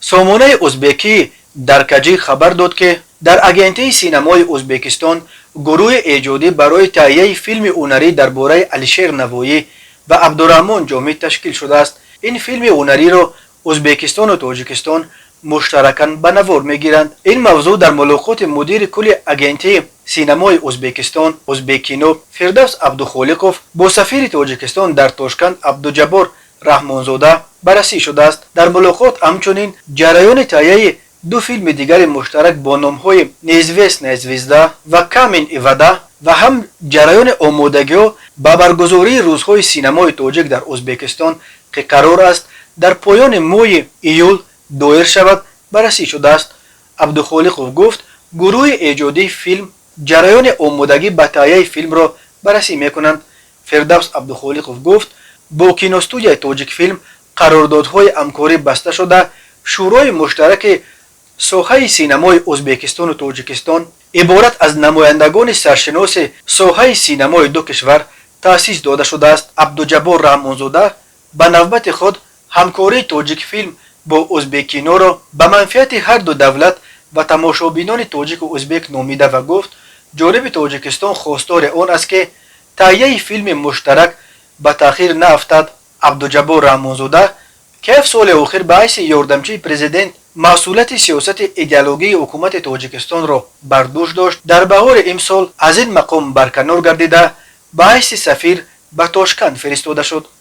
Сомонаи узбекии Даркаҷӣ хабар дод, ки дар Агентии синамои Узбекистон гурӯҳи эҷодӣ барои таҳияи филми ҳунарӣ дар бораи Алишер Навоӣ ва Абдураҳмон Ҷомӣ ташкил шудааст. Ин филми ҳунариро Узбекистону Тоҷикистон муштаракан ба навор мегиранд. Ин мавзӯъ дар мулоқоти мудири кулли Агентии синамои Узбекистон, Узбекино, Фирдавс Абдухолиқов бо сафири Тоҷикистон дар Тошканд Абдуҷаббор Раҳмонзода баррасӣ шудааст. Дар мулоқот ҳамчунин ҷараёни таҳияи ду филми дигари муштарак бо номҳои «Неизвестная звезда» ва «Камень и вода» ва ҳам ҷараёни омодагиҳо ба баргузории Рӯзҳои синамои тоҷик дар Узбекистон, ки қарор аст дар поёни моҳи июл доир шавад, баррасӣ шудааст. Абдухолиқов гуфт, гурӯҳи эҷодии филм ҷараёни омодагӣ ба таҳияи филмро баррасӣ мекунанд. Фирдавс Абдухолиқов гуфт, бо киностудияи Тоҷикфилм қарордодҳои ҳамкорӣ баста шуда, шӯрои муштараки соҳаи синамои Узбекистону Тоҷикистон, иборат аз намояндагони саршиноси соҳаи синамои ду кишвар, таъсис дода шудааст. Абдуҷаббор Раҳмонзода ба навбати худ ҳамкории Тоҷикфилм бо Узбекиноро ба манфиати ҳарду давлат ва тамошобинони тоҷику узбек номида ва гуфт, ҷониби Тоҷикистон хостори он аст, ки таҳияи филми муштарак ба таъхир наафтад. Абдуҷаббор Раҳмонзода, ки 7 соли охир ба ҳайси ёрдамчии президент масъулияти сиёсати идеологии ҳукумати Тоҷикистонро бар дӯш дошт, дар баҳори имсол аз ин мақом барканор гардида, ба ҳайси сафир ба Тошканд фиристода шуд.